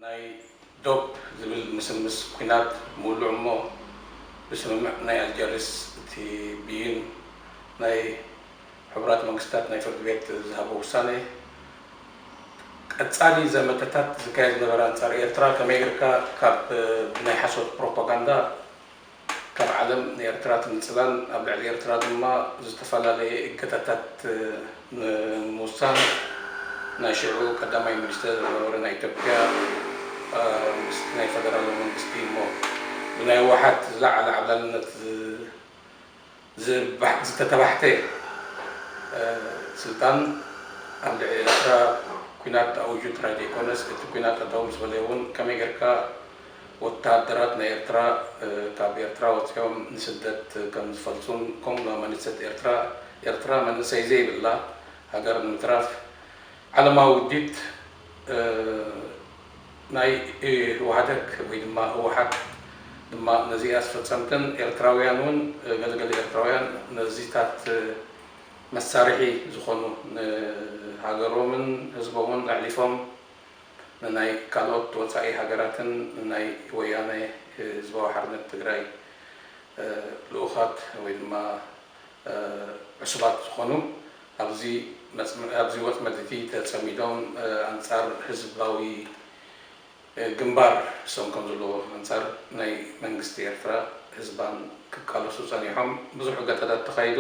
ናይ ዶብ ዝብል ምስምስ ኲናት ምውልዑ እሞ ብስምምዕ ናይ ኣልጀርስ እቲ ብይን ናይ ሕቡራት መንግስታት ናይ ፍርዲ ቤት ዝሃቦ ውሳነ ቀጻሊ ዘመተታት ዝካየድ ዝነበረ ኣንጻር ኤርትራ ከመይ ጌርካ ካብ ብናይ ሓሶት ፕሮፓጋንዳ ካብ ዓለም ንኤርትራ ትንጽላን ኣብ ልዕሊ ኤርትራ ድማ ዝተፈላለየ እገዳታት ንምውሳን ናይ ሽዑ ቀዳማይ ሚኒስተር ዝነበረ ናይ ኢትዮጵያ ምስቲ ናይ ፈደራላዊ መንግስቲ እሞ ብናይ ህወሓት ዝለዓለ ዓብላልነት ዝተተባሕተ ስልጣን ኣብ ልዕሊ ኤርትራ ኲናት ኣዊጁ ጥራይ ዘይኮነስ እቲ ኲናት ጠጠው ምስ በለ እውን ከመይ ጌርካ ወተሃደራት ናይ ኤርትራ ካብ ኤርትራ ወጺኦም ንስደት ከም ዝፈልሱን ከምኡ ድማ መንእሰት ኤርትራ ኤርትራ መንእሰይ ዘይብላ ሃገር ንምትራፍ ዓለማዊ ውዲት ናይ ኢህወሓደግ ወይ ድማ ህወሓት ድማ ነዚ ኣስፈጸምትን ኤርትራውያን እውን ገለ ገለ ኤርትራውያን ነዚታት መሳርሒ ዝኾኑ ንሃገሮምን ህዝቦምን ኣሕሊፎም ንናይ ካልኦት ወጻኢ ሃገራትን ንናይ ወያነ ህዝባዊ ሓርነት ትግራይ ልኡኻት ወይ ድማ ዕሱባት ዝኾኑ ኣብዚ ኣብዚ ወጥመድ እቲ ተጸሚዶም ኣንጻር ህዝባዊ ግንባር ንሶም ከም ዝብልዎ ኣንጻር ናይ መንግስቲ ኤርትራ ህዝባን ክቃለሱ ጸኒሖም ብዙሕ እገዳታት ተኻይዱ።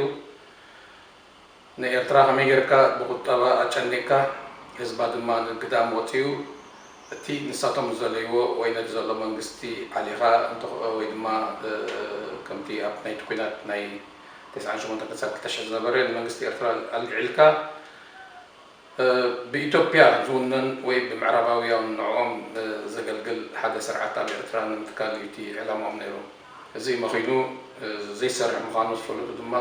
ንኤርትራ ከመይ ጌርካ ብቁጠባ ኣጨኒቅካ ህዝባ ድማ ንግዳም ወጺኡ እቲ ንሳቶም ዝደለይዎ ወይ ነቲ ዘሎ መንግስቲ ዓሊኻ ወይ ድማ ከምቲ ኣብ ናይቲ ኩናት ናይ 98 ክሳብ 2000 ዝነበረ ንመንግስቲ ኤርትራ ኣልዒልካ ብኢትዮጵያ ዝውነን ወይ ብምዕራባውያን ንዕኦም ዘገልግል ሓደ ስርዓት ኣብ ኤርትራ ንምትካል እዩ እቲ ዕላምኦም ነይሩ። እዚ መኺኑ ዘይሰርሕ ምዃኑ ዝፈለጡ ድማ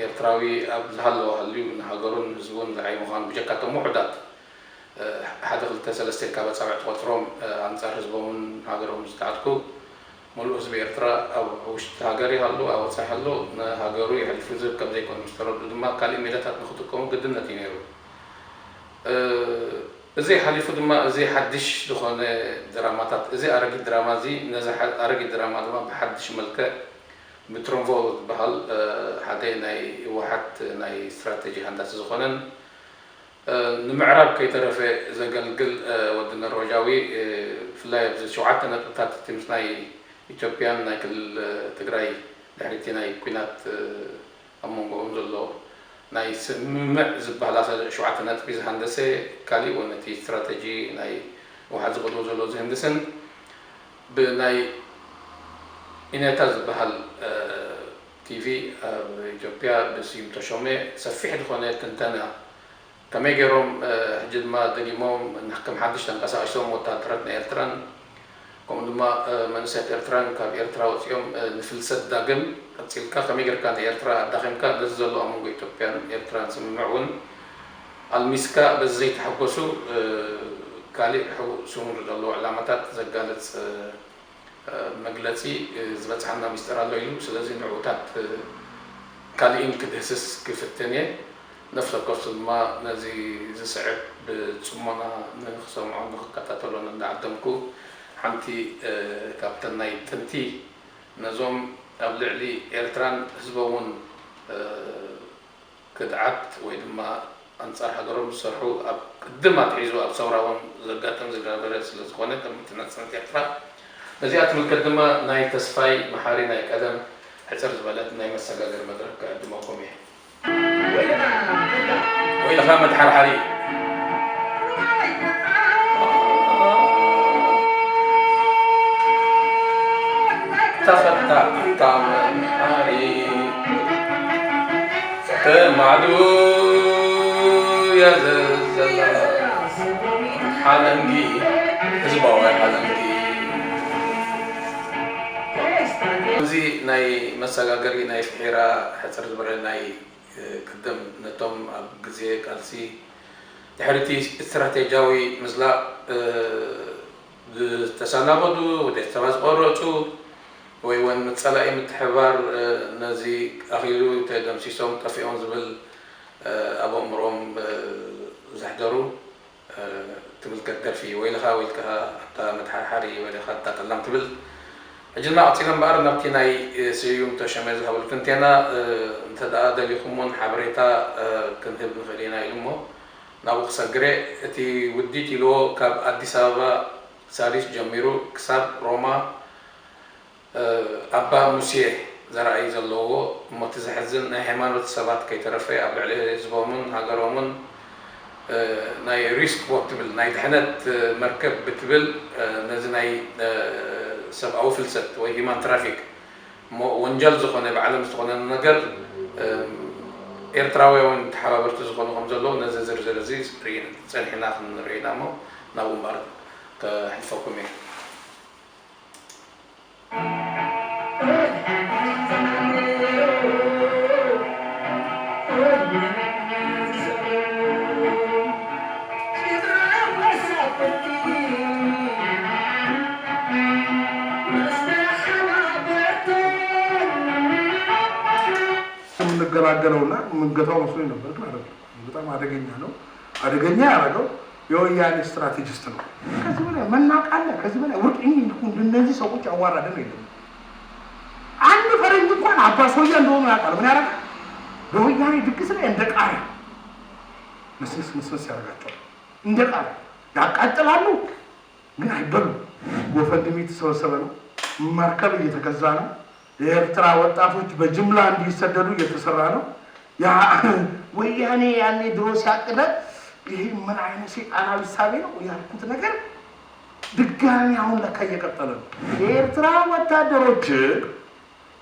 ኤርትራዊ ኣብ ዝሃለወ ሃልዩ ንሃገሩን ህዝቡን ዝዓዪ ምዃኑ ብጀካ እቶም ውሑዳት ሓደ ክልተ ሰለስተ ኢልካ በጻብዕ ትቖጽሮም ኣንጻር ህዝቦምን ሃገሮምን ዝተዓጥቁ ምሉእ ህዝቢ ኤርትራ ኣብ ውሽጢ ሃገር ይሃሉ ኣብ ወጻኢ ይሃሉ ንሃገሩ የሕሊፉ ዝህብ ከምዘይኮነ ምስ ተረድኡ ድማ ካሊእ ሜላታት ንክጥቀሙ ግድነት እዩ ነይሩ። እዚ ሓሊፉ ድማ እዚ ሓድሽ ዝኾነ ድራማታት እዚ ኣረጊት ድራማ እዚ ነዚ ኣረጊት ድራማ ድማ ብሓድሽ መልክዕ ብትሮንቮ ዝበሃል ሓደ ናይ ህወሓት ናይ ስትራተጂ ሃንዳሲ ዝኾነን ንምዕራብ ከይተረፈ ዘገልግል ወዲ ነርወጃዊ ብፍላይ ኣብዚ ሸውዓተ ነጥብታት እቲ ምስ ናይ ኢትዮጵያን ናይ ክልል ትግራይ ድሕሪ እቲ ናይ ኩናት ኣብ መንጎኦም ዘሎ ናይ ስምምዕ ዝበሃላ ሸውዓተ ነጥቢ ዝሃንደሰ ካሊእ እውን እቲ ስትራተጂ ናይ ህወሓት ዝኸድዎ ዘለዎ ዝህንድስን ብናይ ኢኔታ ዝበሃል ቲቪ ኣብ ኢትዮጵያ ብስዩም ተሾመ ሰፊሕ ዝኾነ ትንተና ከመይ ገይሮም ሕጂ ድማ ደጊሞም ከም ሓድሽ ተንቀሳቒሶም ወተሃደራት ናይ ኤርትራን ከምኡ ድማ መንእሰያት ኤርትራን ካብ ኤርትራ ወጺኦም ንፍልሰት ዳግም ቀጺልካ ከመይ ጌርካ ንኤርትራ ኣዳኺምካ ነዚ ዘሎ ኣብ መንጎ ኢትዮጵያን ኤርትራን ስምምዕ እውን ኣልሚስካ በዚ ዘይተሓጎሱ ካሊእ ሕቡእ ስሙር ዘለዎ ዕላማታት ዘጋልጽ መግለጺ ዝበጽሓና ሚስጥር ኣሎ ኢሉ ስለዚ ንዕኡታት ካሊእን ክድህስስ ክፍትን እየ። ነፍሲ ወከፍ ሰብ ድማ ነዚ ዝስዕብ ብጽሞና ንኽሰምዖን ንኽከታተሎን እንዳዓደምኩ ሓንቲ ካብተን ናይ ጥንቲ ነዞም ኣብ ልዕሊ ኤርትራን ህዝቦምን ክድዓት ወይ ድማ ኣንጻር ሃገሮም ዝሰርሑ ኣብ ቅድም ኣትሒዙ ኣብ ሰውራ ውን ዘጋጥም ዝነበረ ስለ ዝኾነ ከም እቲ ናጽነት ኤርትራ ነዚኣ ትምልከት ድማ ናይ ተስፋይ መሓሪ ናይ ቀደም ሕጽር ዝበለት ናይ መሰጋገሪ መድረኽ ክዕድመኩም እየ። ወይለኻ መድሓርሓሪ። ተፈታ ኣንታ መሓሪ ተማዕዱ ያዘዘላ ሓለንጊ ህዝባዊ ሓለንጊ። እዚ ናይ መሰጋገሪ ናይ ፍሒራ ሕጽር ዝበለ ናይ ቅድም ነቶም ኣብ ግዜ ቃልሲ ድሕሪ እቲ ስትራቴጃዊ ምዝላቕ ዝተሰናበዱ ወይ ተስፋ ዝቖረጹ ወይ ወን ምስ ጸላኢ ምትሕብባር ነዚ ኣኺሉ ተደምሲሶም ጠፊኦም ዝብል ኣብ ኣእምሮኦም ዘሕደሩ ትምልከት ደርፊ ወይልኻ ወይልካ ኣታ መድሓርሓሪ ወይልኻ ኣታ ጠላም ትብል። ሕጂ ድማ ቀፂለ እምበኣር ናብቲ ናይ ስዩም ተሾመ ዝሃበሉ ትንቴና፣ እንተ ደኣ ደሊኹሞን ሓበሬታ ክንህብ ንኽእል ኢና ኢሉ እሞ ናብኡ ክሰግረ። እቲ ውዲት ኢልዎ ካብ ኣዲስ ኣበባ ሳሪስ ጀሚሩ ክሳብ ሮማ ኣባ ሙሴ ዘረኣይ ዘለዎ፣ እሞ እቲ ዘሕዝን ናይ ሃይማኖት ሰባት ከይተረፈ ኣብ ልዕሊ ህዝቦምን ሃገሮምን ናይ rescue boat ትብል፣ ናይ ድሕነት መርከብ ብትብል፣ ነዚ ናይ ሰብኣዊ ፍልሰት ወይ human traffic እሞ ወንጀል ዝኾነ ብዓለም ዝኾነ ነገር ኤርትራውያን ተሓባበርቲ ዝኾኑ ከም ዘለዉ ነዚ ዝርዝር እዚ ፀኒሕና ክንሪኦ ኢና እሞ ናብኡ እምበኣር ከሕልፈኩም እየ። የምንገላገለውና የምንገታው መስሎኝ ነበር፣ ግን አይደለም። በጣም አደገኛ ነው። አደገኛ ያደረገው የወያኔ strategist ነው። ከዚህ በላይ መናቅ አለ? ከዚህ በላይ ውርቅ? እነዚህ ሰዎች አዋራደን የለም። አንድ ፈረንጅ እንኳን አባ ሶያ እንደሆኑ ያውቃል። ምን ያደርጋል? በወያኔ ድግስ ላይ እንደ ቃሪያ ምስስ ምስስ ያደርጋቸዋል። እንደ ቃሪያ ያቃጥላሉ፣ ግን አይበሉም። GoFundMe የተሰበሰበ ነው። መርከብ እየተገዛ ነው። የኤርትራ ወጣቶች በጅምላ እንዲሰደዱ እየተሰራ ነው። ወያኔ ያኔ ድሮ ሲያቅደ ይሄ ምን አይነት ሴጣናዊ ሳቤ ነው ያልኩት ነገር ድጋሚ አሁን ለካ እየቀጠለ ነው። የኤርትራ ወታደሮች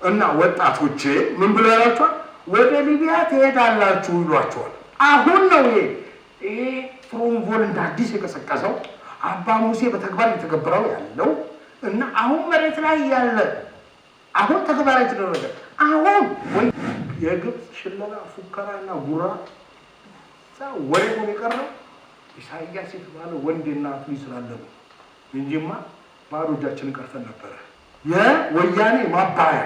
እና ወጣቶች ምን ብለው ያሏቸዋል? ወደ ሊቢያ ትሄዳላችሁ ይሏቸዋል። አሁን ነው ይሄ ትሮንቮል እንደ አዲስ የቀሰቀሰው፣ አባ ሙሴ በተግባር እየተገበረው ያለው እና አሁን መሬት ላይ ያለ፣ አሁን ተግባራዊ የተደረገ፣ አሁን ወይ የግብፅ ሽለላ፣ ፉከራና ጉራ ወሬ ሆኖ የቀረው ኢሳያስ የተባለ ወንድ እናቱ ልጅ ስላለ ነው እንጂማ ባዶ እጃችንን ቀርተን ነበረ። የወያኔ ማባያ፣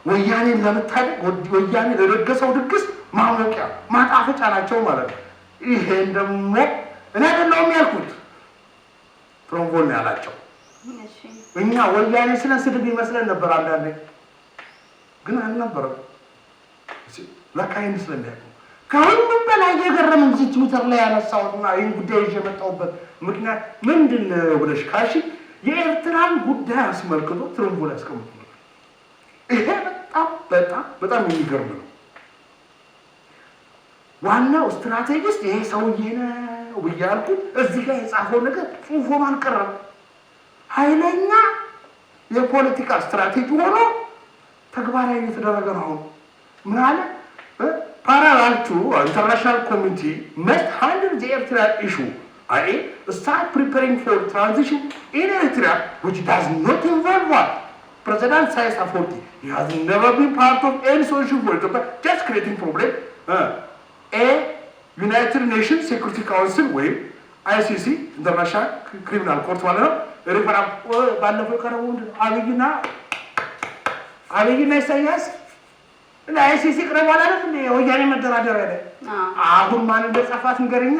ወያኔን ለመታደግ፣ ወያኔ ለደገሰው ድግስ ማሞቂያ ማጣፈጫ ናቸው ማለት ነው። ይሄን ደግሞ እኔ አይደለሁም ያልኩት፣ ትሮንቮል ነው ያላቸው። እኛ ወያኔ ስለ ስድብ ይመስለን ነበር አንዳንዴ፣ ግን አልነበረም። ለካ ይህን ስለሚያውቁ። ከሁሉም በላይ የገረመኝ እዚህ ትዊተር ላይ ያነሳሁትና ይህን ጉዳይ ይዤ የመጣሁበት ምክንያት ምንድን ነው ብለሽ ካልሽ የኤርትራን ጉዳይ አስመልክቶ ትሮንቮል ያስቀምጡ ነበር። ይሄ በጣም በጣም በጣም የሚገርም ነው። ዋናው strategist ይሄ ሰውዬ ነው ብዬ አልኩት። እዚህ ጋር የጻፈው ነገር ጽሑፎም አልቀረም። ኃይለኛ የፖለቲካ ስትራቴጂ ሆኖ ተግባራዊ እየተደረገ ነው። አሁን ምን አለ? Parallel to international community must handle the Eritrea issue, i.e. start preparing for transition in Eritrea which does not involve what? President Isaias Afwerki. He has never been part of any solution for Ethiopia, just creating problem. A United Nations Security Council ወይም ICC፣ International Criminal Court ማለት ነው። ሪፈራ ባለፈው የቀረበው ምንድን ነው? አብይና ኢሳያስ ለ ICC ቅረቧል አይደል እንዴ? ወያኔ መደራደሪያ ላይ አሁን ማን እንደጻፋት ንገረኛ።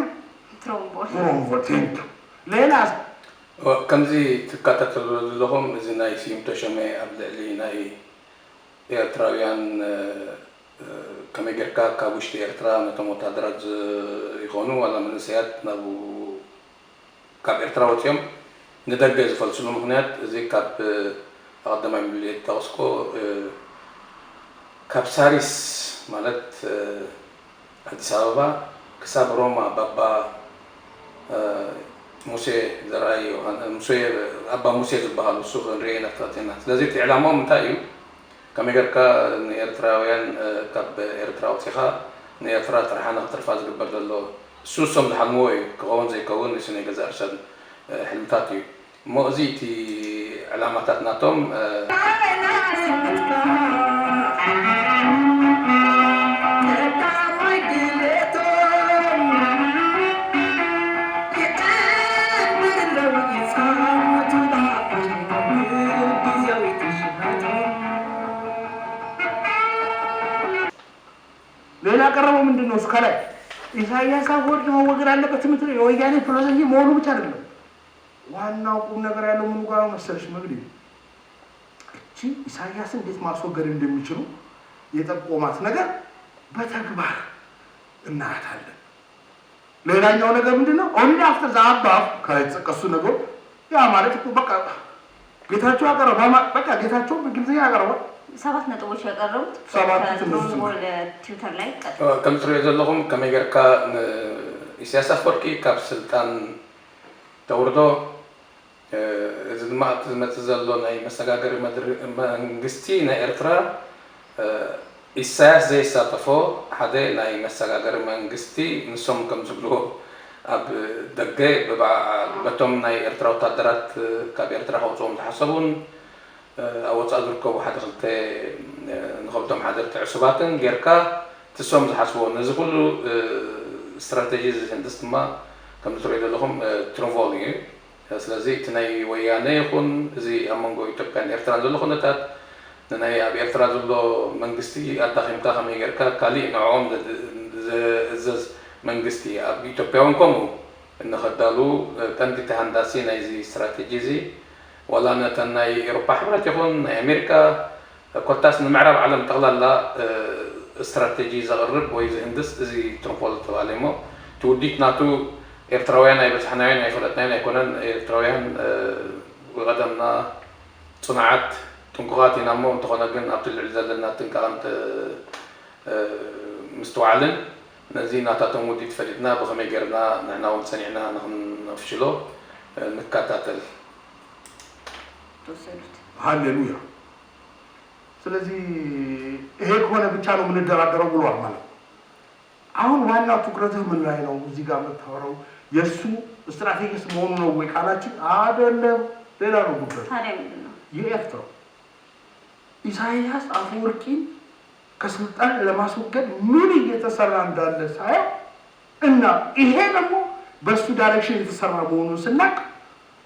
ትሮምቦል። ትሮምቦል፣ thank you። ሌላ ከምዚ ትከታተሉ ዘለኹም እዚ ናይ ስዩም ተሾመ ኣብ ልዕሊ ናይ ኤርትራውያን ከመይ ጌርካ ካብ ውሽጢ ኤርትራ ነቶም ወታደራት ይኾኑ ዋላ መንእሰያት ናብ ካብ ኤርትራ ወፂኦም ንደገ ዝፈልስሉ ምክንያት፣ እዚ ካብ ኣቀዳማይ ምልት ጠቕስኮ ካብ ሳሪስ ማለት ኣዲስ ኣበባ ክሳብ ሮማ ባባ ሙሴ ዘርኣይ፣ ሙሴ ኣባ ሙሴ ዝበሃሉ እሱ ክንሪኦ ኢና ተኸቲልና። ስለዚ እቲ ዕላማኦም እንታይ እዩ? ከመይ ጌርካ ንኤርትራውያን ካብ ኤርትራ ኣውፂኻ ንኤርትራ ጥርሓ ንክትርፋ ዝግበር ዘሎ እሱ እሶም ዝሓልምዎ እዩ። ክኸውን ዘይከውን ንሱ ናይ ገዛእ ርእሰን ሕልምታት እዩ። እሞ እዚ እቲ ዕላማታት ናቶም። ሌላ ቀረበው ምንድን ነው? እሱ ከላይ ኢሳያስ አፈወርቂ መወገድ አለበት የምትለው የወያኔ philosophy መሆኑ ብቻ አይደለም። ዋናው ቁም ነገር ያለው ምኑ ጋር ነው መሰለሽ መግዲ፣ እቺ ኢሳያስን እንዴት ማስወገድ እንደሚችሉ የጠቆማት ነገር በተግባር እናያታለን። ሌላኛው ነገር ምንድን ነው? Only after the above ከላይ የተጠቀሱ ነገሮች፣ ያ ማለት እኮ በቃ ጌታቸው ያቀረበ፣ በቃ ጌታቸው በእንግሊዝኛ ያቀረበ ሰባት ነጥቦች ያቀረቡት ሰባቱ ትንሽ ከትሮንቦል ትዊተር ላይ ከም ትሪኦ ዘለኹም ከመይ ጌርካ ንኢሳያስ ኣፈወርቂ ካብ ስልጣን ተውርዶ፣ እዚ ድማ እቲ ዝመፅእ ዘሎ ናይ መሰጋገሪ መንግስቲ ናይ ኤርትራ ኢሳያስ ዘይሳተፎ ሓደ ናይ መሰጋገሪ መንግስቲ፣ ንሶም ከም ዝብልዎ ኣብ ደገ በቶም ናይ ኤርትራ ወታደራት ካብ ኤርትራ ከውፅኦም ዝሓሰቡን ኣብ ወፃኢ ዝርከቡ ሓደ ክልተ ንከብቶም ሓደርቲ ዕሱባትን ጌርካ ትሶም ዝሓስብዎ ነዚ ኩሉ ስትራቴጂ ዝህንድስ ድማ ከም ትሪኦ ዘለኹም ትሮንቮል እዩ። ስለዚ እቲ ናይ ወያነ ይኹን እዚ ኣብ መንጎ ኢትዮጵያን ኤርትራን ዘሎ ኩነታት ንናይ ኣብ ኤርትራ ዘሎ መንግስቲ ኣዳኺምካ ከመይ ጌርካ ካሊእ ንዕኦም ዝእዘዝ መንግስቲ ኣብ ኢትዮጵያ እውን ከምኡ እንኸዳሉ ቀንዲ ተሃንዳሲ ናይዚ ስትራቴጂ እዚ፣ ዋላ ነተን ናይ ኤሮፓ ሕብረት ይኹን ናይ ኣሜሪካ ኮታስ ንምዕራብ ዓለም ጠቕላላ ስትራቴጂ ዘቕርብ ወይ ዝህንድስ እዚ ትሮንቮል ዝተባሃለ እሞ እቲ ውዲት ናቱ ኤርትራውያን ኣይበፅሕናዮን ኣይፈለጥናዮን ኣይኮነን። ኤርትራውያን ብቀደምና ፅኑዓት ጥንቁቓት ኢና እሞ እንተኾነ ግን ኣብቲ ልዕሊ ዘለና ጥንቃቐን ምስትውዓልን ነዚ ናታቶም ውዲት ፈሊጥና ብኸመይ ጌርና ንሕና እውን ፀኒዕና ንክነፍሽሎ ንከታተል። ተወሰዱት። ሃሌሉያ። ስለዚህ ይሄ ከሆነ ብቻ ነው የምንደራደረው ብሏል ማለት ነው። አሁን ዋናው ትኩረትህ ምን ላይ ነው? እዚህ ጋር የምታወራው የእሱ strategist መሆኑ ነው ወይ ካላችን፣ አይደለም፣ ሌላ ነው ጉዳዩ። ታዲያ ምንድን ነው? የኤርትራው ኢሳያስ አፈወርቂን ከስልጣን ለማስወገድ ምን እየተሰራ እንዳለ ሳየው እና ይሄ ደግሞ በእሱ direction የተሰራ መሆኑን ስናቅ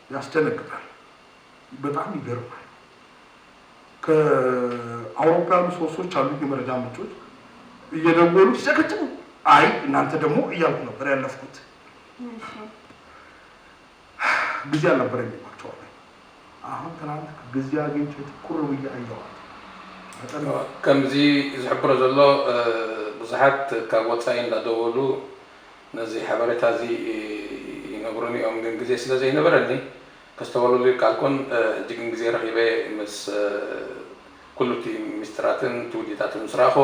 ያስደነግጣል። በጣም ይገርማል። ከአውሮፓውያኑ source ኦች አሉ የመረጃ ምንጮች እየደወሉ ሲጨቀጭቁ አይ እናንተ ደግሞ እያልኩ ነበር ያለፍኩት። ጊዜ አልነበረኝም። አሁን ትናንት ጊዜ አግኝቼ ትኩር ብዬ አየኋት። ከምዚ ዝሕብሮ ዘሎ ብዙሓት ካብ ወፃኢ እንዳደወሉ ነዚ ሓበሬታ እዚ ይነግሩኒ እዮም፣ ግን ግዜ ስለ ዘይነበረኒ ከስተበለሉ ይከኣልኩን። ሕጂ ግን ግዜ ረኪበ ምስ ኩሉ እቲ ሚስጥራትን እቲ ውዲታትን ምስ ረኣኽቦ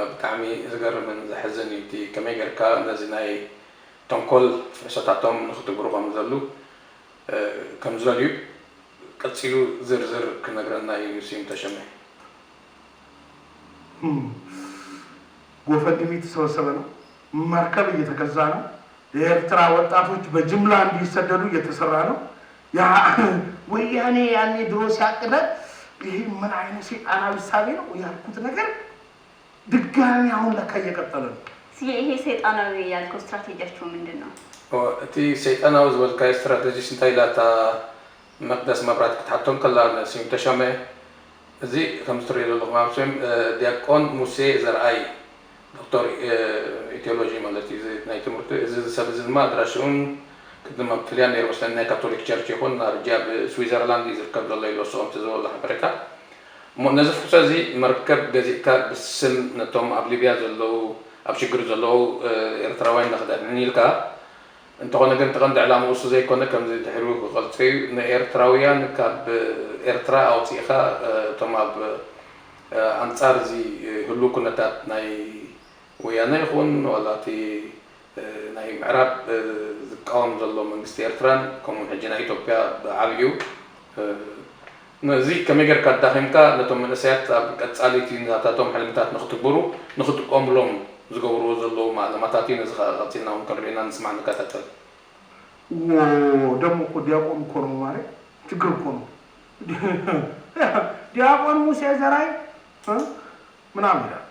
ብጣዕሚ ዝገርምን ዘሕዝን እዩ። እቲ ከመይ ጌርካ ነዚ ናይ ተንኮል ፍሕሶታቶም ንክትግብሩ ከም ዘሉ ከም ዝደልዩ ቀፂሉ ዝርዝር ክነግረና እዩ ስዩም ተሸመ። GoFundMe የተሰበሰበ ነው። መርከብ እየተገዛ ነው። የኤርትራ ወጣቶች በጅምላ እንዲሰደዱ እየተሰራ ነው። ያ ወያኔ ያኔ ድሮ ሲያቅደ ይሄ ምን አይነት ሰይጣናዊ እሳቤ ነው ያልኩት ነገር ድጋሚ አሁን ለካ እየቀጠለ ነው። ይሄ ሰይጣናዊ ያልከው ስትራቴጂያቸው ምንድን ነው? እቲ ሰይጣናዊ ዝበልካዮ ስትራቴጂ እንታይ ኢላ እታ መቅደስ መብራት ክትሓቶም ከላ ስዩም ተሾመ፣ እዚ ከም ዝትሪኦ ዘለኹም ኣብ ስም ዲያቆን ሙሴ ዘርኣይ ዶክተር ቴዎሎጂ ማለት እዩ ናይ ትምህርቲ። እዚ ሰብ እዚ ድማ ኣድራሽኡን ቅድም ኣብ ጥልያን ነይሩ መስለኒ ናይ ካቶሊክ church ይኹን ሕጂ ኣብ ስዊዘርላንድ እዩ ዝርከብ ዘሎ ኢሉ ወስኦም ዝበሎ ሓበሬታ። እሞ ነዚ ፍሕሶ እዚ መርከብ ገዚእካ ብስም ነቶም ኣብ ሊብያ ዘለው ኣብ ሽግር ዘለው ኤርትራውያን ንክደሕንን ኢልካ፣ እንተኾነ ግን እቲ ቀንዲ ዕላማ እሱ ዘይኮነ ከምዚ ድሕሪኡ ክገልፆ እዩ፣ ንኤርትራውያን ካብ ኤርትራ ኣውፂእኻ እቶም ኣብ ኣንፃር እዚ ህሉ ኩነታት ናይ ወያነ ይኹን ዋላ እቲ ናይ ምዕራብ ዝቃወም ዘሎ መንግስቲ ኤርትራን ከምኡ ሕጂ ናይ ኢትዮጵያ ብዓብዩ ነዚ ከመይ ጌርካ ኣዳኺምካ ነቶም መንእሰያት ኣብ ቀፃሊ ናታቶም ሕልምታት ንክትግብሩ ንክጥቀምሎም ዝገብርዎ ዘለዉ ማዕለማታት እዩ። ነዚ ቀፂልና እውን ክንሪእና ንስማዕ ንከታተል። ደግሞ እኮ ዲያቆን እኮ ነው ማለት ችግር እኮ ነው። ዲያቆን ሙሴ ዘራይ ምናምን ይላል።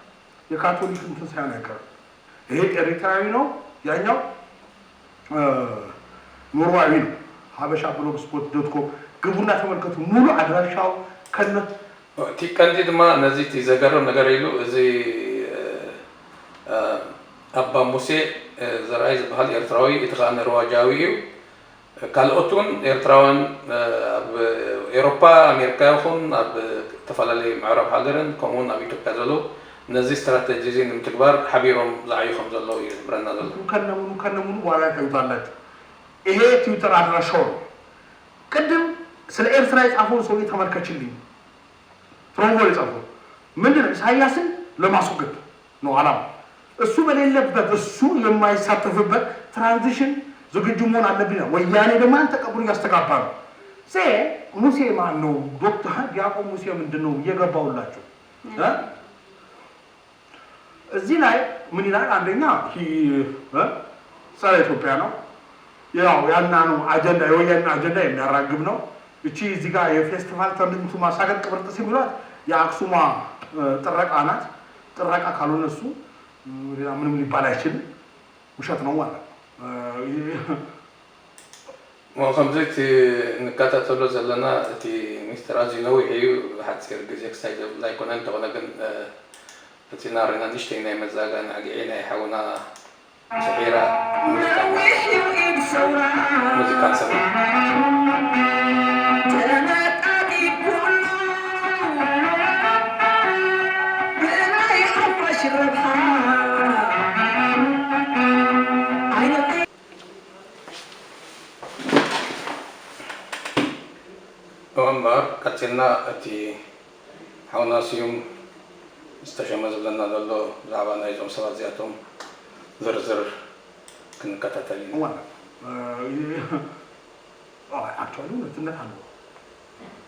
የካቶሊክ እንትን ሳይሆን አይቀርም። ይሄ ኤሪትራዊ ነው፣ ያኛው ኖርዋዊ ነው። ሀበሻ blogspot.com ግቡና ተመልከቱ። ሙሉ አድራሻው ከነ እቲ ቀንዲ ድማ ነዚ እቲ ዘገርም ነገር ኢሉ እዚ ኣባ ሙሴ ዘርኣይ ዝበሃል ኤርትራዊ፣ እቲ ከዓ ነርዋጃዊ እዩ። ካልኦት እውን ኤርትራውያን ኣብ ኤሮፓ፣ ኣሜሪካ ይኹን ኣብ ዝተፈላለዩ ምዕራብ ሃገርን ከምኡውን ኣብ ኢትዮጵያ ዘለዉ ነዚ ስትራቴጂ እዚ ንምትግባር ሓቢሮም ዝዓዩ ከም ዘለዉ እዩ ዝሕብረና ዘሎ። ከነምኑ ከነምኑ በኋላ ታዩታላችሁ። ይሄ ትዊተር አድራሻው ነው። ቅድም ስለ ኤርትራ የጻፈውን ሰውዬ ተመልከችልኝ። ትሮንቮል የጻፈው ምንድን ነው? ኢሳያስን ለማስወገድ ነው አላማ። እሱ በሌለበት፣ እሱ የማይሳተፍበት transition ዝግጁ መሆን አለብኝ ነው። ወያኔ ደግሞ ያን ተቀብሎ እያስተጋባ ነው። ሙሴ ማን ነው? ዶክተር ዲያቆን ሙሴ ምንድን ነው እየገባውላችሁ እ? እዚህ ላይ ምን ይላል? አንደኛ ጸረ ኢትዮጵያ ነው። ያው ያናኑ አጀንዳ፣ የወያኔ አጀንዳ የሚያራግብ ነው። እቺ እዚህ ጋር የፌስቲቫል ተምንቱ ማሳገር ቅብርጥስ የሚሏት የአክሱማ ጥረቃ ናት። ጥረቃ ካልሆነ እሱ ሌላ ምንም ሊባል አይችልም። ውሸት ነው ማለት ነው። ከምዚ እቲ ንከታተሎ ዘለና እቲ ሚኒስትር ኣዝዩ ነዊሕ እዩ። ሓፂር ግዜ ክሳይ ዘብል ኣይኮነን። እንተኾነ ግን እቲ ናርና ንእሽተይ ናይ መዘናግዒ ናይ ሓውና ስሒራ ሙዚቃ ንሰምዕ። እምበር ቀፂልና እቲ ሓውና ስዩም ዝተሸመ ዝብለና ዘሎ ብዛዕባ ናይዞም ሰባት እዚኣቶም ዝርዝር ክንከታተል ኢና። ማለት actually እውነትነት አለው።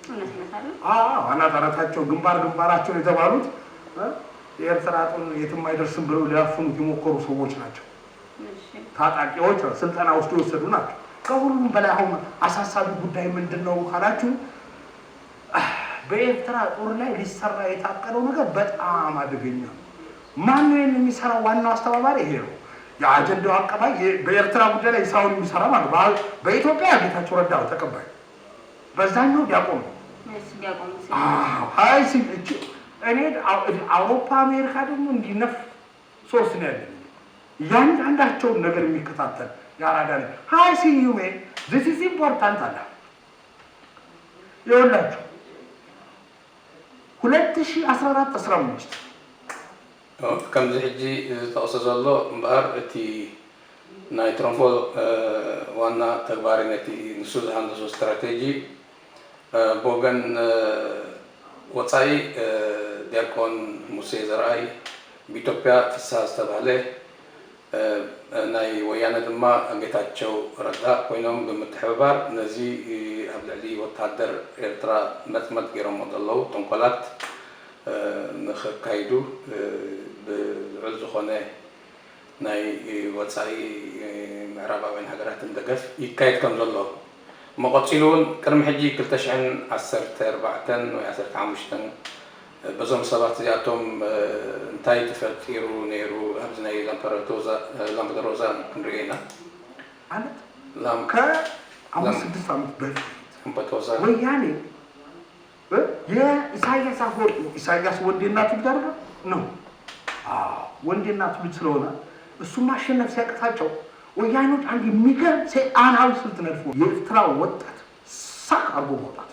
እውነትነት አለው። አናት አናታቸው ግንባር ግንባራቸውን የተባሉት የኤርትራ ጦር የትም አይደርስም ብለው ሊያፍኑት የሞከሩ ሰዎች ናቸው። ታጣቂዎች ስልጠና ወስዶ የወሰዱ ናቸው። ከሁሉም በላይ አሁን አሳሳቢ ጉዳይ ምንድን ነው ካላችሁ፣ በኤርትራ ጦር ላይ ሊሰራ የታቀደው ነገር በጣም አደገኛ ነው። ማን ነው ይሄን የሚሰራው? ዋናው አስተባባሪ ይሄ ነው። የአጀንዳው አቀባይ በኤርትራ ጉዳይ ላይ ስራውን የሚሰራ ማለት ነው። በኢትዮጵያ ጌታቸው ረዳ ነው ተቀባይ፣ በዛኛው ዲያቆን ነው። ዲያቆን ሙሴ። አይ እኔ አውሮፓ አሜሪካ ደግሞ እንዲነፍ ሶስት ነው ያለኝ። እያንዳንዳቸውን ነገር የሚከታተል የአራዳ ነኝ። Hi ስዩሜ፣ this is important አለ። ይኸውላችሁ 2014 15 ከምዚ ሕጂ ዝጠቕሶ ዘሎ እምበኣር እቲ ናይ ትሮንፎ ዋና ተግባሪ ነቲ ንሱ ዝሃንደሶ ስትራቴጂ ብወገን ወፃኢ ዲያቆን ሙሴ ዘርኣይ፣ ብኢትዮጵያ ፍስሃ ዝተባህለ፣ ናይ ወያነ ድማ ጌታቸው ረዳ ኮይኖም ብምትሕብባር ነዚ ኣብ ልዕሊ ወታደር ኤርትራ መፅመት ገይሮሞ ዘለው ተንኮላት ንክካይዱ ብልዑል ዝኾነ ናይ ወፃኢ ምዕራባውያን ሃገራትን ደገፍ ይካየድ ከም ዘሎ መቐፂሉ እውን ቅድሚ ሕጂ 214 ወይ 15 በዞም ሰባት እዚኣቶም እንታይ ተፈጢሩ ነይሩ ኣብዚ ናይ ላምፔዶዛ ክንሪኦ ኢና። ማለት ከአምስት ስድስት ዓመት በፊት ላምፔዶዛ ወያኔ የኢሳያስ አፈወርቂ፣ ኢሳያስ ወንዴ እናቱ ልጅ አይደለ ነው? አዎ፣ ወንዴ እናቱ ልጅ ስለሆነ እሱን ማሸነፍ ሲያቅታቸው ወያኔዎች አንድ የሚገርም ሰይጣናዊ ስልት ነድፎ የኤርትራ ወጣት suck አድርጎ ማውጣት፣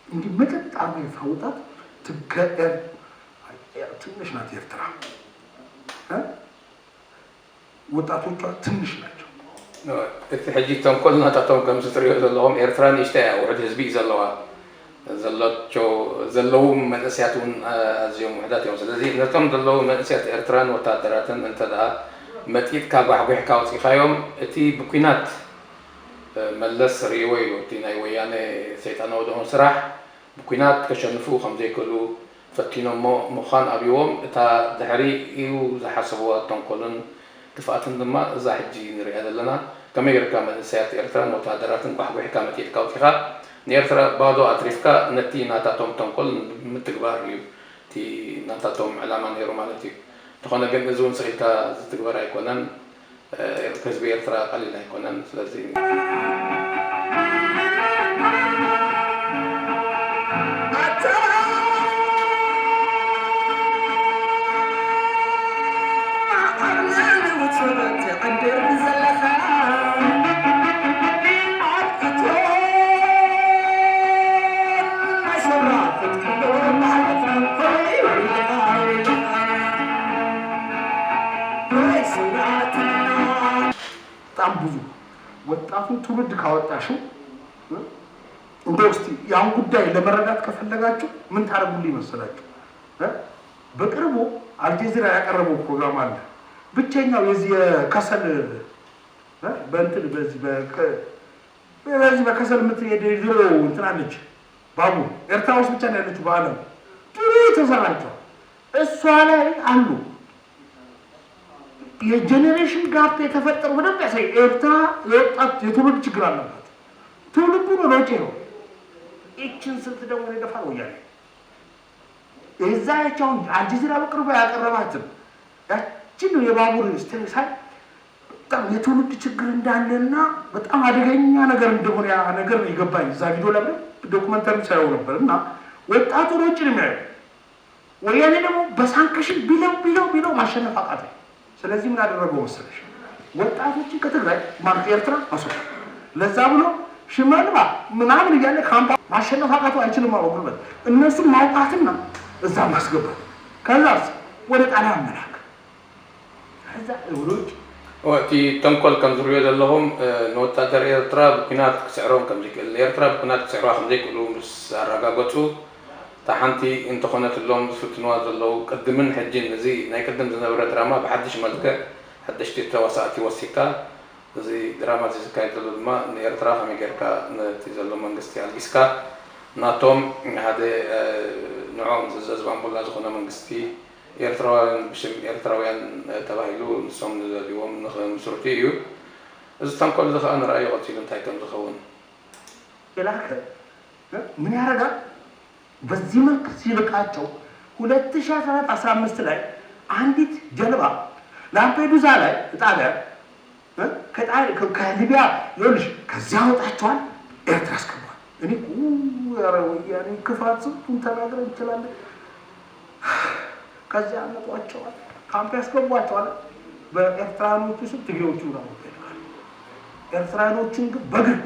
እንዲህ መጠጥ አድርጎ የኤርትራ ወጣት። ትንሽ ናት ኤርትራ እ? ወጣቶቿ ትንሽ ናቸው። እቲ ሕጂ ተንኮል ናታቶም ከምዚ ትሪኦ ዘለኹም ኤርትራ ንእሽተይ እያ፣ ውሕድ ህዝቢ እዩ ዘለዋ፣ ዘሎቸው ዘለው መንእስያት እውን ኣዝዮም ውሕዳት እዮም። ስለዚ ነቶም ዘለው መንእስያት ኤርትራን ወታደራትን እንተ ደኣ መጢጥካ ጓሕጒሕካ ኣውፂኻዮም እቲ ብኩናት መለስ ርእይዎ ኢሉ እቲ ናይ ወያነ ሰይጣናዊ ዝኾነ ስራሕ ብኩናት ከሸንፉ ከም ዘይክእሉ ፈቲኖሞ ምዃን ኣብይዎም እታ ድሕሪ እዩ ዝሓስብዋ ተንኮልን ክፍኣትን ድማ እዛ ሕጂ ንሪኣ ዘለና፣ ከመይ ጌርካ መንእሰያት ኤርትራን ወታደራትን ጓሕጒሕካ መጢጥካ ኣውፂኻ ንኤርትራ ባዶ ኣትሪፍካ ነቲ ናታቶም ተንኮል ምትግባር እዩ እቲ ናታቶም ዕላማ ነይሩ ማለት እዩ። እንተኾነ ግን እዚ እውን ስኢልካ ዝትግበር ኣይኮነን። ህዝቢ ኤርትራ ቀሊል ኣይኮነን። ስለዚ ብዙ ወጣቱን ትውልድ ካወጣሽው እንደው እስቲ ያን ጉዳይ ለመረዳት ከፈለጋችሁ ምን ታደርጉልኝ መሰላችሁ? በቅርቡ አልጀዚራ ያቀረበው ፕሮግራም አለ። ብቸኛው የዚህ የከሰል በእንትን በዚህ በከሰል የምትሄድ ድሮ እንትን አለች ባቡር ኤርትራ ውስጥ ብቻ ነው ያለችው በዓለም ድሮ የተሰራቸው እሷ ላይ አሉ። የ generation gap የተፈጠረው በደንብ ያሳይ። ኤርትራ የወጣት የትውልድ ችግር አለባት። ትውልዱ ነው ለውጭ ነው። ይችን ስልት ደግሞ ይደፋል ወያኔ እዛ ያቻውን አልጀዚራ በቅርቡ ያቀረባትን ያችን የባቡር ሳይ በጣም የትውልድ ችግር እንዳለና በጣም አደገኛ ነገር እንደሆነ ያ ነገር ነው የገባኝ። እዛ ቪዲዮ ላይ documentary ሳየው ነበር። እና ወጣቱ ውጭ ነው የሚያየው። ወያኔ ደግሞ በ sanction ቢለው ቢለው ቢለው ማሸነፍ አቃተው። ስለዚህ ምን አደረገው መሰለሽ? ወጣቶችን ከትግራይ ማለት ኤርትራ አስወጣ። ለዛ ብሎ ሽመልባ ምናምን እያለ ካምፓ ማሸነፍ አቃተው። አይችልም ጉልበት እነሱን ማውጣትና እዛ ማስገባት፣ ከዛስ ወደ ጣሊያን መላክ፣ ከዛ ወደ ውጭ። እቲ ተንኮል ከም ዝርዮ ዘለኹም ንወታደር ኤርትራ ብኩናት ክስዕሮም ከም ዘይክእል፣ ኤርትራ ብኩናት ክስዕርዋ ከም ዘይክእሉ ምስ ኣረጋገፁ እታ ሓንቲ እንተኾነትሎም ዝፍትንዋ ዘለው ቅድምን ሕጂን እዚ ናይ ቅድም ዝነበረ ድራማ ብሓድሽ መልክዕ ሓደሽቲ ተዋሳእቲ ወሲካ እዚ ድራማ እዚ ዝካየድ ዘሎ ድማ ንኤርትራ ከመይ ጌርካ ነቲ ዘሎ መንግስቲ ኣልጊስካ ናቶም ሓደ ንዖም ዝዘዝ ባምቡላ ዝኾነ መንግስቲ ኤርትራውያን ብሽም ኤርትራውያን ተባሂሉ ንሶም ንዘልዎም ንክምስርቱ እዩ። እዚ ተንኮል እዚ ከዓ ንርአዮ ቀፂሉ እንታይ ከም ዝኸውን። የላከ ምን ያደርጋል? በዚህ መልክ ሲልቃቸው 2014 15 ላይ አንዲት ጀልባ ላምፔዱዛ ላይ ጣሊያን ከሊቢያ ይኸውልሽ ከዚያ አወጣቸዋል፣ ኤርትራ አስገቧል። እኔ ኧረ ወያኔ ክፋት ስንቱን ተናግረን እንችላለን። ከዚያ አመጧቸዋል፣ ካምፕ ያስገቧቸዋል። በኤርትራኖቹ ስም ትግሬዎቹ ነው ይልካሉ። ኤርትራኖችን ግን በእግር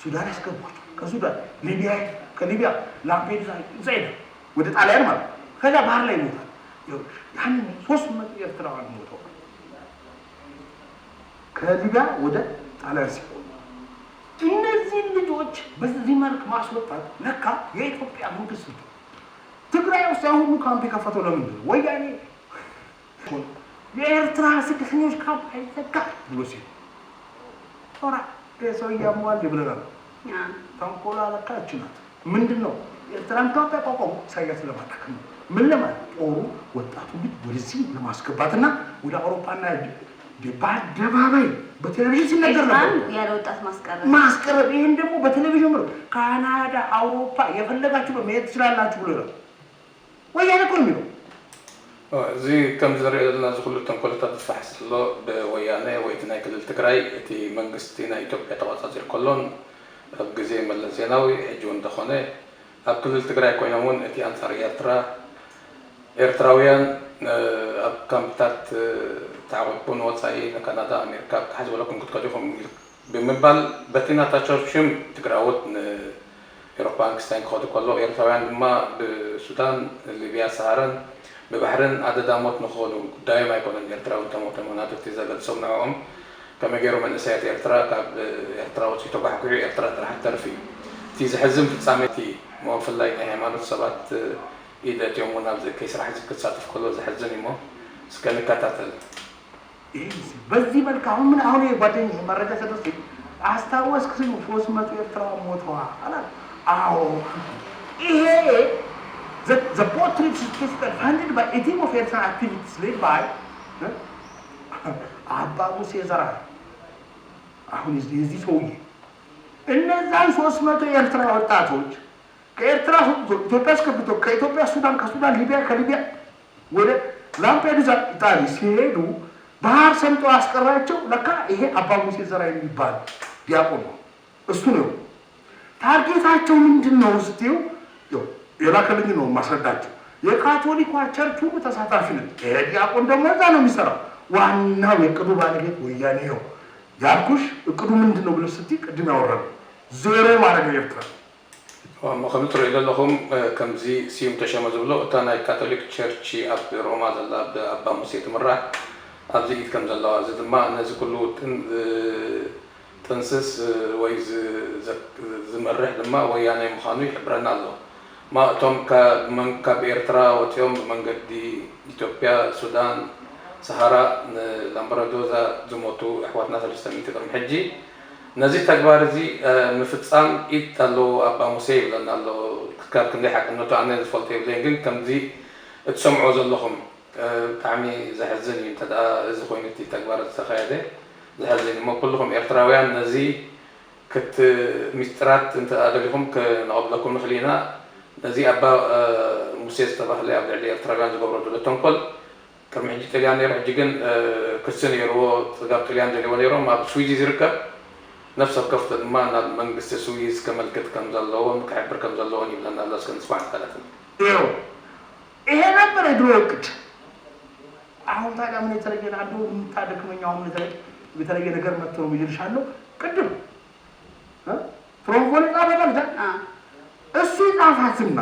ሱዳን ያስገቧቸዋል። ከሱዳን ሊቢያ፣ ከሊቢያ ላምፔዱዛ እዛ ሄደ ወደ ጣሊያን ማለት ነው። ከዛ ባህር ላይ ይሞታል። ያን 300 ኤርትራውያን ሞተዋል። ከሊቢያ ወደ ጣሊያን ሲሆን እነዚህን ልጆች በዚህ መልክ ማስወጣት ለካ የኢትዮጵያ መንግስት ነው። ትግራይ ውስጥ ያ ሁሉ ካምፕ የከፈተው ለምንድን ነው? ወያኔ የኤርትራ ስደተኞች ካምፕ አይዘጋ ብሎ ሲል ጦራ ሰው እያመዋል ብለናል። ተንኮሏ ለካ ይህች ናት። ምንድን ነው ኤርትራን ካምፕ ያቋቋሙ ኢሳያስን ለማዳከም ነው። ምን ለማለት ጦሩ ወጣቱ ልጅ ወደዚህ ለማስገባትና ወደ አውሮፓና በአደባባይ በቴሌቪዥን ሲነገር ነበር። ኤርትራን ያለ ወጣት ማስቀረት ማስቀረብ። ይህን ደግሞ በቴሌቪዥን ብሎ ካናዳ፣ አውሮፓ የፈለጋችሁ መሄድ ትችላላችሁ ብሎ ይላል። ወያኔ እኮ ነው የሚለው። እዚ ከም ዝሪኦ ዘለና እዚ ኩሉ ተንኮለታት ዝፋሕስ ዘሎ ብወያነ ወይ እቲ ናይ ክልል ትግራይ እቲ መንግስቲ ናይ ኢትዮጵያ ተቆፃፂር ከሎን ኣብ ግዜ መለስ ዜናዊ ሕጂ እውን እንተኾነ ኣብ ክልል ትግራይ ኮይኖም እውን እቲ ኣንፃር ኤርትራ ኤርትራውያን ኣብ ካምፕታት ተዓቂብኩም ንወፃኢ ንካናዳ ኣሜሪካ ክሓዝበለኩም ክትከዱ ኢኹም ብምባል በቲ ናታቸው ሽም ትግራዎት ንኤሮፓን ክስታይን ክኸዱ ከሎ ኤርትራውያን ድማ ብሱዳን ሊብያ ሰሃረን ብባሕርን ኣደዳ ሞት ንክኾኑ ጉዳዮም ኣይኮነን። ኤርትራዊ እንተሞተ ምክንያቱ እቲ ዘገልፆም ንዕኦም ከመይ ገይሩ መንእሰያት ኤርትራ ካብ ኤርትራ ወፂኡ ተጓሕጉሑ ኤርትራ ጥራሕ ተርፊ እዩ። እቲ ዝሕዝም ፍፃሜ እቲ ብፍላይ ናይ ሃይማኖት ሰባት ኢድ እትዮም እውን ኣብዚ እከይ ስራሕ እዚ ክትሳተፍ ከሎ ዘሕዝን እዩ። እሞ እስከ ንከታተል። በዚህ መልክ አሁን ምን አሁን ጓደኛዬ መረጃ ሰደስ አስታወስክ ስል 300 ኤርትራውያን ሞተዋል አላ። አዎ፣ ይሄ the boat trip is funded by a team of Eritrean activists led by አባ ሙሴ ዘርአይ። አሁን የዚህ ሰውዬ እነዛን 300 የኤርትራ ወጣቶች ከኤርትራ ኢትዮጵያ አስገብቶ ከኢትዮጵያ ሱዳን፣ ከሱዳን ሊቢያ፣ ከሊቢያ ወደ ላምፔዱዛ ኢጣሊ ሲሄዱ ባህር ሰምጦ ያስቀራቸው ለካ ይሄ አባ ሙሴ ዘርአይ የሚባል ዲያቆን ነው። እሱ ነው። Target ኣቸው ምንድን ነው ስትይው የላከልኝ ነው ማስረዳቸው። የካቶሊኳ church ሁሉ ተሳታፊ ነች። ይሄ ዲያቆን ደግሞ እዛ ነው የሚሰራው። ዋናው የእቅዱ ባለቤት ወያኔ ነው ያልኩሽ። እቅዱ ምንድን ነው ብለሽ ስትይ ቅድም ያወራነው ዜሮ ማድረግ ነው ኤርትራ። እሞ ከም ትሪኡ ዘለኹም ከምዚ ስዩም ተሸመ ዝብሎ እታ ናይ ካቶሊክ church ኣብ ሮማ ዘላ ብኣባ ሙሴ ትምራሕ ኣብዚ ኢድ ከም ዘለዋ፣ እዚ ድማ ነዚ ኩሉ ጥንስስ ወይ ዝመርሕ ድማ ወያነ ምዃኑ ይሕብረና ኣሎ። እቶም ካብ ኤርትራ ወፂኦም ብመንገዲ ኢትዮጵያ፣ ሱዳን፣ ሰሃራ ንላምበረዶዛ ዝሞቱ ኣሕዋትና 300 ቅድሚ ሕጂ ነዚ ተግባር እዚ ምፍፃም ኢድ ኣለዎ ኣባ ሙሴ ይብለና ኣሎ። ካብ ክንደይ ሓቅነቱ ኣነ ዝፈልጦ የብለይን፣ ግን ከምዚ እትሰምዖ ዘለኹም ብጣዕሚ ዘሕዝን እዩ። እንተ እዚ ኮይኑ እቲ ተግባር ዝተካየደ ዘሕዝን እዩ። እሞ ኩልኩም ኤርትራውያን ነዚ ክት ሚስጥራት እንተ ደሊኹም ክነቐብለኩም ንኽእል ኢና። ነዚ ኣባ ሙሴ ዝተባህለ ኣብ ልዕሊ ኤርትራውያን ዝገብሮ ዘሎ ተንኮል፣ ቅድሚ ሕጂ ጥልያን ነይሩ፣ ሕጂ ግን ክሲ ነይርዎ፣ ፅጋብ ጥልያን ደልይዎ ነይሮም። ኣብ ስዊዝ ዝርከብ ነፍሲ ወከፍ ድማ ናብ መንግስቲ ስዊዝ ከመልክት ከም ዘለዎን ክሕብር ከም ዘለዎን ይብለና ኣሎ። እስከ ንስማዕ ካልኦት። ይኸው ይሄ ነበር የድሮ እቅድ። አሁን ታዲያ ምን የተለየ አንዱ የምታደክመኝ አሁን የተለየ ነገር መጥቶ ነው ይልሻለሁ። ቅድም ትሮንቮሊ ጻፈ፣ እሱ ጻፋትና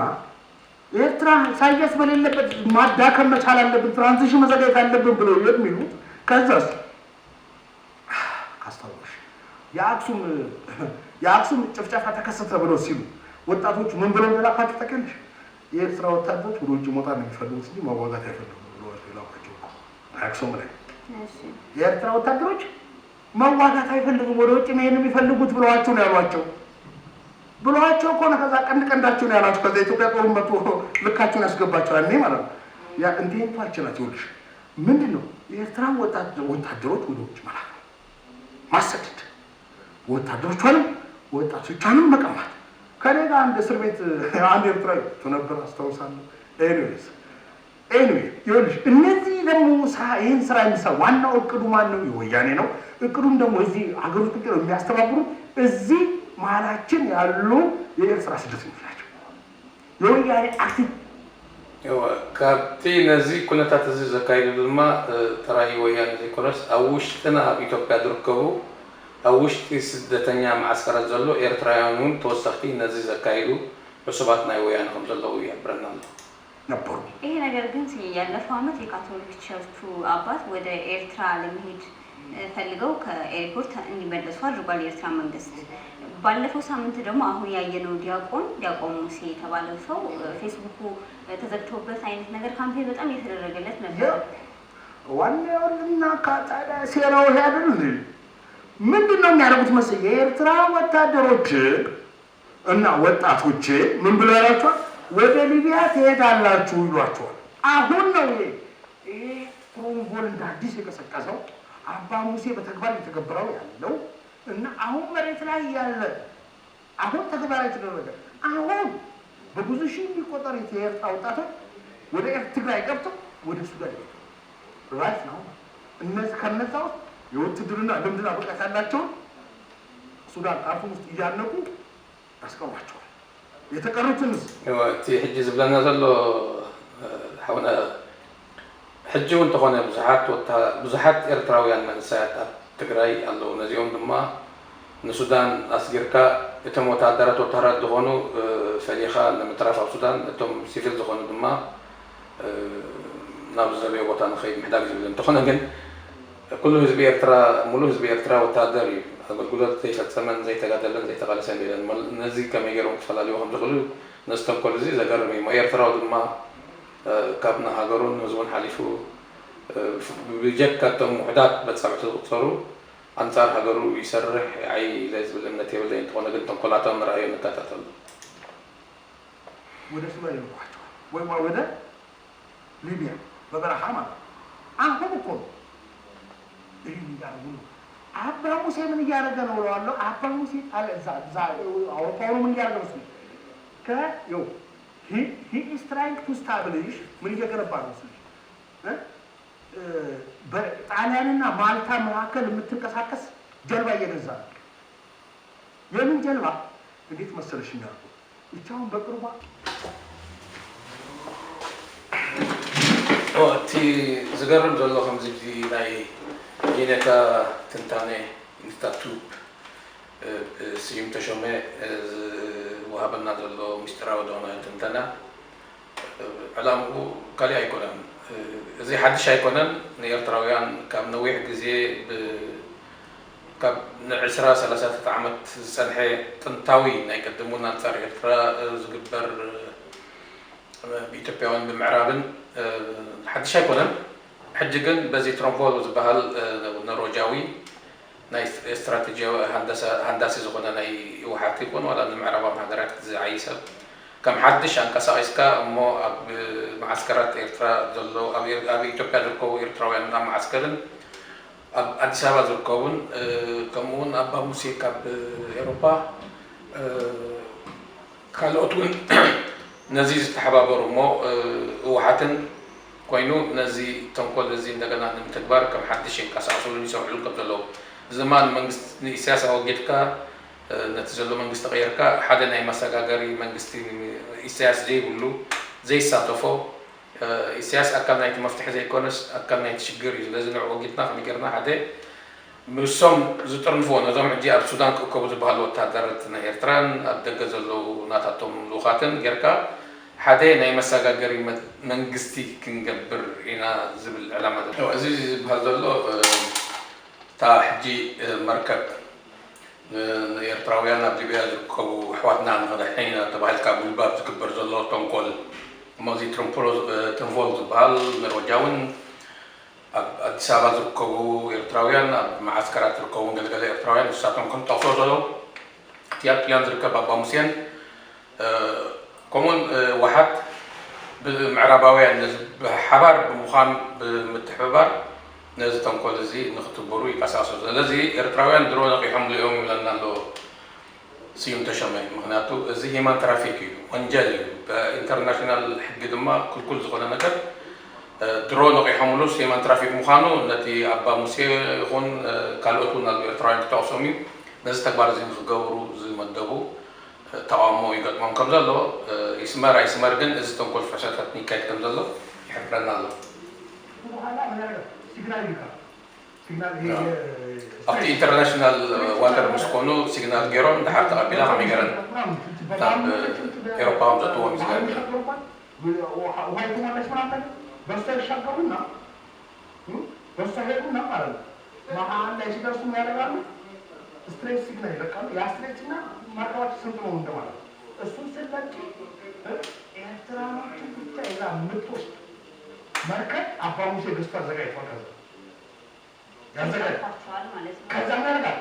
ኤርትራ ኢሳያስ በሌለበት ማዳከም መቻል አለብን፣ transition መዘጋጀት አለብን ብለው የሚሉት፣ ከዛስ ካስታወሽ የአክሱም ጭፍጨፋ ተከሰተ ብለው ሲሉ ወጣቶቹ ምን ብለው እንደላኳቸው ታውቂያለሽ? የኤርትራ ወታደሮች ወደ ውጭ መውጣት ነው የሚፈልጉት እንጂ መዋጋት አይፈልጉም ብሎ የላኳቸው እኮ አክሱም ላይ። የኤርትራ ወታደሮች መዋጋት አይፈልጉም፣ ወደ ውጭ መሄድ ነው የሚፈልጉት ብለዋቸው ነው ያሏቸው። ብለዋቸው እኮ ነው። ከዛ ቀንድ ቀንዳቸው ነው ያሏቸው። ከዛ የኢትዮጵያ ጦር መጥቶ ልካቸውን ያስገባቸው ያኔ ማለት ነው። ያ intent ኣቸው ናት። ይኸውልሽ ምንድን ነው፣ የኤርትራ ወታደሮች ወደ ውጭ መላክ ነው፣ ማሰደድ፣ ወታደሮቿንም ወጣቶቿንም መቀማት። ከኔ ጋር አንድ እስር ቤት አንድ ኤርትራዊ ነበር አስታውሳለሁ። Anyways, anyway፣ ይኸውልሽ እነዚህ ደግሞ ይህን ስራ የሚሰራ ዋናው እቅዱ ማን ነው? የወያኔ ነው። እቅዱም ደግሞ እዚህ ሀገር ውስጥ ቁጭ ብለው የሚያስተባብሩት እዚህ መሀላችን ያሉ የኤርትራ ስደተኞች ናቸው። የወያኔ active ካብቲ ነዚ ኩነታት እዚ ዘካይዱ ድማ ጥራይ ወያነ ዘይኮነስ ኣብ ውሽጥና ኣብ ኢትዮጵያ ዝርከቡ ኣብ ውሽጢ ስደተኛ ማዓስከራት ዘሎ ኤርትራውያን እውን ተወሰኽቲ ነዚ ዘካይዱ ዕሱባት ናይ ወያነ ከም ዘለዉ ይሕብረና ኣሎ። ነበሩ። ይሄ ነገር ግን ያለፈው ዓመት የካቶሊክ ቸርቹ አባት ወደ ኤርትራ ለመሄድ ፈልገው ከ airport እንዲመለሱ አድርጓል የኤርትራ መንግስት። ባለፈው ሳምንት ደግሞ አሁን ያየነው ዲያቆን ሙሴ የተባለው ሰው ፌስቡኩ ተዘግቶበት አይነት ነገር campaign በጣም እየተደረገለት ነበር። ዋናውና ካጣዳ ሴራው ይሄ አይደል እንዴ? ምንድን ነው የሚያደርጉት መሰለኝ? የኤርትራ ወታደሮች እና ወጣቶች ምን ብለው ያሏቸዋል? ወደ ሊቢያ ትሄዳላችሁ ይሏቸዋል። አሁን ነው ይሄ ትሮንቮል እንደ አዲስ የቀሰቀሰው፣ አባ ሙሴ በተግባር እየተገበረው ያለው እና አሁን መሬት ላይ ያለ፣ አሁን ተግባራዊ የተደረገ፣ አሁን በብዙ ሺህ የሚቆጠሩ የኤርትራ ወጣቶች ወደ ትግራይ ገብተው ወደ ሱዳን ይገባሉ። Right ነው። እነዚህ ከነዛ ውስጥ የውትድርና ልምድና ብቃት ያላቸውን ሱዳን ካርቱም ውስጥ እያነቁ ያስቀሯቸዋል። የተቀሩትን እቲ ሕጂ ዝብለና ዘሎ ሓውና፣ ሕጂ እውን እንተኾነ ብዙሓት ኤርትራውያን መንእሰያት ኣብ ትግራይ ኣለዉ። ነዚኦም ድማ ንሱዳን ኣስጊርካ እቶም ወታደራት ዝኾኑ ፈሊኻ ንምትራፍ ኣብ ሱዳን፣ እቶም ሲቪል ዝኾኑ ድማ ናብ ዝደለዮ ቦታ ንኸይድ ምሕዳግ ዝብል። እንተኾነ ግን ኩሉ ህዝቢ ኤርትራ፣ ሙሉእ ህዝቢ ኤርትራ ወታደር እዩ። ኣገልግሎት ዘይፈፀመን ዘይተጋደለን ዘይተቃለሰን የለን። ነዚ ከመይ ገይሮም ክፈላለዩ ከም ዝኽእሉ ነዚ ተንኮል እዚ ዘገርም እዩ። ኤርትራዊ ድማ ካብ ንሃገሩን ህዝቡን ሓሊፉ ብጀካ እቶም ውሕዳት በፃብዕቲ ዝቁፀሩ ኣንፃር ሃገሩ ይሰርሕ ዓይ ኢለ ዝብል እምነት የብለይ። እንተኾነ ግን ተንኮላቶም ንርኣዮ ንከታተሉ። ወደ ሱዳን ይልኳቸዋል ወይ ወደ ሊቢያ በበረሃ ማለት ነው። አሁን እኮ ነው ይህን እያደረጉ ነው። አባ ሙሴ ምን እያደረገ ነው እለዋለሁ። አባ ሙሴ አውሮፓውኑ ምን እያደረገ መሰለኝ? ከይኸው he is trying to establish፣ ምን እየገነባ ነው መሰለኝ? በጣሊያንና ማልታ መካከል የምትንቀሳቀስ ጀልባ እየገዛ ነው። የምን ጀልባ? እንዴት መሰለሽ የሚያደርገው፣ ይቺ አሁን በቅርቧ እቲ ዝገርም ዘሎ ከምዚ ናይ የኔታ ትንታኔ ኢንስታቱብ ስዩም ተሾመ ዝወሃበና ዘሎ ምስጢራዊ ዝኾነ ትንተና ዕላምኡ ካሊእ ኣይኮነን። እዚ ሓድሽ ኣይኮነን። ንኤርትራውያን ካብ ነዊሕ ግዜ፣ ካብ ን20 30 ዓመት ዝፀንሐ ጥንታዊ ናይ ቀድሙን ኣንፃር ኤርትራ ዝግበር ብኢትዮጵያውን ብምዕራብን ሓድሽ ኣይኮነን። ሕጂ ግን በዚ ትሮንቮል ዝበሃል ኖርወጃዊ ናይ ስትራቴጂያዊ ሃንዳሲ ዝኾነ ናይ ህወሓት ይኹን ዋላ ንምዕራባዊ ሃገራት ዝዓይ ሰብ ከም ሓድሽ ኣንቀሳቂስካ እሞ ኣብ ማዓስከራት ኤርትራ ዘሎ፣ ኣብ ኢትዮጵያ ዝርከቡ ኤርትራውያን ኣብ ማዓስከርን ኣብ ኣዲስ ኣበባ ዝርከቡን፣ ከምኡውን ኣባ ሙሴ ካብ ኤሮፓ ካልኦት እውን ነዚ ዝተሓባበሩ እሞ ህወሓትን ኮይኑ ነዚ ተንኮል እዚ እንደገና ንምትግባር ከም ሓድሽ ይንቀሳቀስሉን ይሰርሕሉን ከም ዘለዉ፣ እዚ ድማ ንመንግስቲ ንኢሳያስ ኣወጊድካ ነቲ ዘሎ መንግስቲ ቀይርካ ሓደ ናይ መሰጋገሪ መንግስቲ ኢሳያስ ዘይብሉ ዘይሳተፎ፣ ኢሳያስ ኣካል ናይቲ መፍትሒ ዘይኮነስ ኣካል ናይቲ ሽግር እዩ። ስለዚ ንዕኡ ወጊድና ከመይ ጌርና ሓደ ምሶም ዝጥርንፍዎ ነዞም ሕጂ ኣብ ሱዳን ክእከቡ ዝበሃሉ ወተሃደራት ናይ ኤርትራን ኣብ ደገ ዘለዉ ናታቶም ልኡኻትን ጌርካ ሓደ ናይ መሰጋገሪ መንግስቲ ክንገብር ኢና ዝብል ዕላማ ዘሎ። እዚ ዝበሃል ዘሎ እታ ሕጂ መርከብ ንኤርትራውያን ኣብ ሊብያ ዝርከቡ ኣሕዋትና ንኽድሕን ኢና ተባሂልካ ጉልባብ ዝግበር ዘሎ ተንኮል እሞ እዚ ትሮንቮል ዝበሃል ኖርወጃውን ኣብ ኣዲስ ኣበባ ዝርከቡ ኤርትራውያን፣ ኣብ ማዓስከራት ዝርከቡ ገለገለ ኤርትራውያን ንሳቶም ከም ጠቕሶ ዘለዉ፣ እቲ ኣብ ጥልያን ዝርከብ ኣባ ሙሴን ከምኡውን ወሓት ብምዕራባውያን ነዚ ብሓባር ብምዃን ብምትሕብባር ነዚ ተንኮል እዚ ንክትግበሩ ይቀሳቀሱ። ስለዚ ኤርትራውያን ድሮ ነቂሖም እዮም ይብለና ኣሎ ስዩም ተሾመ። ምክንያቱ እዚ human traffic እዩ፣ ወንጀል እዩ፣ በ international ሕጊ ድማ ክልኩል ዝኾነ ነገር። ድሮ ነቂሖምሉስ human traffic ምዃኑ ነቲ ኣባ ሙሴ ይኹን ካልኦት እውን ኣሎ ኤርትራውያን ክጠቕሶም እዩ። ነዚ ተግባር እዚ ንክገብሩ ዝመደቡ ተቃውሞ ይገጥሞም ከም ዘሎ፣ ይስመር ኣይስመር ግን እዚ ተንኮል ፍሕሶታት ይካየድ ከም ዘሎ ይሕብረና ኣሎ። በኋላ ምን ያደርጋል? Signal ይልካል። Signal ይሄ ኣብቲ international water ምስ ኮኑ signal ገይሮም ድሓር ተቐቢላ ከመይ ገይረን ናብ ኤሮፓ ከምዘእትዎም እዩ ዝገብር። ውሃ የተሞላች ምናምን ነገር በሷ ይሻገሩና በሷ ሄዱና ማለት ነው። መሀል ላይ ሲደርሱ ምን ያደርጋሉ? Distress signal ይለቃሉ። ያ distress signal መርከባቸው ስንት ነው እንደማለት ነው። እሱን ስለቂ ኤርትራኖችን ብቻ ይዛ የምትወስድ መርከብ አባ ሙሴ ገዝቶ አዘጋጅቷል። ከዛ ያዘጋጅ ይዘርፏቸዋል ማለት ነው። ከዛ ምን ያደርጋል?